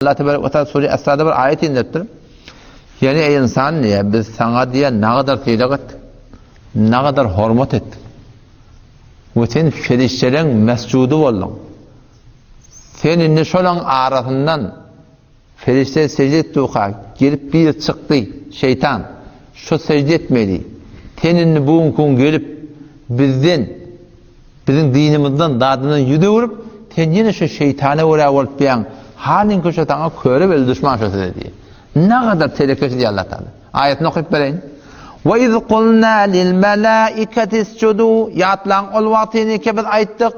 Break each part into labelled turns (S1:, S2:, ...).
S1: Allah tebarek we taala sure Esrada bir aýat indiripdir. Ýani eý ynsan diýe, biz saňa diýe nagadar sylag etdik. Nagadar hormat etdik. We sen perişdeleň mesjudy bolduň. Sen indi şolaň arasyndan perişde sejde etdiuka gelip bir çykdy şeýtan. Şo sejde etmedi. Sen indi bu günki gün gelip bizden Biziň dinimizden, zadymyzdan ýüz öwrüp, sen ýene şu şeýtana görä bolup diýýäň, halyňky şo saňa köre beli duşman şo size diýýär. Nagadar telekeçi diýýär Allah Taala. Aýatyny okyp bereýin. Ve iz kulna lil melaiketi isjudu ýatlaň ol wagtyny ki biz aýtdyk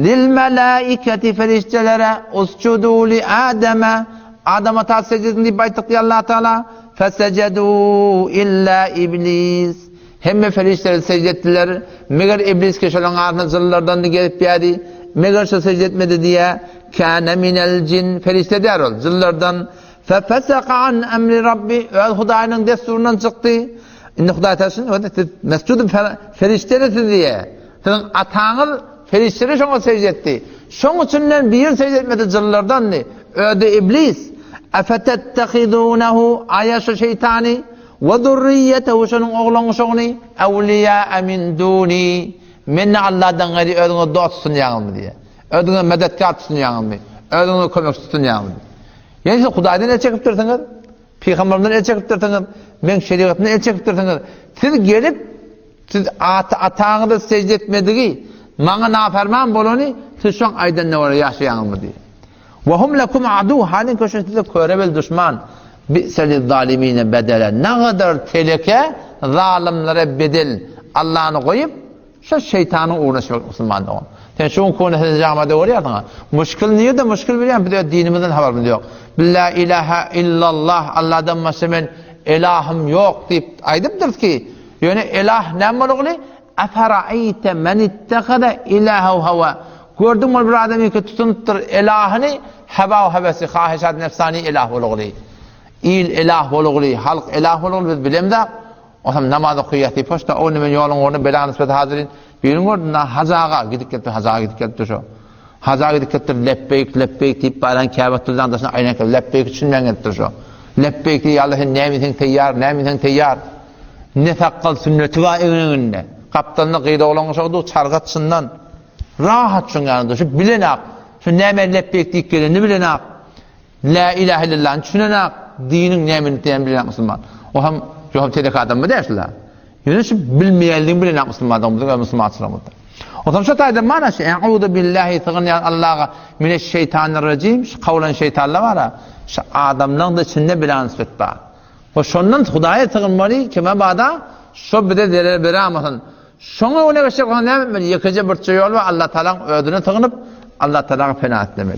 S1: lil melaiketi ferişdelere usjudu li Ademe Adama ta secde ediň diýip aýtdyk diýýär Allah Taala. Fesejedu illa iblis Hemme perişdeler sežde etdiler, meger Iblis ki şolaryň arasynda jynlardandy gelip ýädi, meger şo sežde etmedi diýä, kâne minel jin, perişde däl ol, jynlardan, fefeseka an emri Rabbi, öz Hudaýynyň dessuryndan çykdy. Indi Hudaý Taala şuny öwredýär, siz mesjud perişdeler siz diýä. Siziň ataňyz perişdeler şoňa sežde etdi. Şoň içinden biri sežde etmedi jynlardandy. Özi Iblis, efetettehizunehu, aýa şu şeýtany, We zürriýetehu şonuň oglan-uşagyny ewliýa min duni menden Allahdan gaýry özüňize dost tutunýaňyzmy diýýär. Özüňize medetkär tutunýaňyzmy? Özüňize kömekçi tutunýaňyzmy? Ýöne siz Hudaýdan el çekipdirsiňiz, pygamberden el çekipdirsiňiz, meň şerigatymdan el çekipdirsiňiz. Siz gelip siz ata ataňyza sežde etmedigi, maňa naperman bolany siz şoň aýdanyna görä ýaşaýaňyzmy diýýär. Ve hum lekum adu, halin köşe size körebel duşman. Bi'se lizzalimine bedele. Ne kadar teleke zalymlara bedel. Allah'ını goýup, şu şeytanyň ugruna çykyp musulman dogan. Sen şu gün kone siz jamada görýärsiň. Muşkil nirde muşkil bilýän biz öz dinimizden habarymyz ýok. Billa ilaha illallah Allah'dan başga men elahym ýok diýip aýdypdyrys ki, ýöne elah näme bolugly? Efera'eýte men itteheze ilahehu hawa. Gördüňmi ol bir adamyňky tutunypdyr elahyny hewa hewesi haheşat nefsani elah bolugly. Il elah bolugly, halk elah bolugly biz bilemzak. Osam namaz okaýas diýip hoşda o men ýoluň ugruna bela nisbet hazirin. Birini gördüm da Hajy aga gidip gelipdir, Hajy aga gidip gelipdir şo. Hajy aga gidip gelipdir, lepbeýk, lepbeýk diýip baran Käbetullaň daşyna aýlanyp gelip lepbeýk düşünmän gelipdir şo. Lepbeýk diýip Allah sen näme diýseň teýýar, näme diýseň teýýar. Ne sakgal sünneti bar egninde. Gapdalynda gyz oglan guşakdy, çargat çyndan. Rahat şoň ýanynda şu bilenak. Şu näme lepbeýk diýip gelenini bilenak. La ilahe illallahny düşünenak. Diniň näme diýenini bilenak musulman. O hem şu hem telek adammy däl şular. Ýöne şu bilmeýänligini bilenak musulman adamymyzyň öz musulmançylygymyzda. O zaman şu taýda mana şu Euzu billahi sygynýan Allaha mineşşeýtanirrejim şu kawlan şeýtanlar bar. Şu adamlaryň da içinde bilen nisbet bar. We şondan Hudaýa sygynmaly, kime bada, şo bize zerer berämasyn. Şoňa öňe geçjek bolsaň näme etmeli? Ýekeje birçe ýol bar, Allatagalaň özüne sygynyp, Allatagalaga pena islemeli.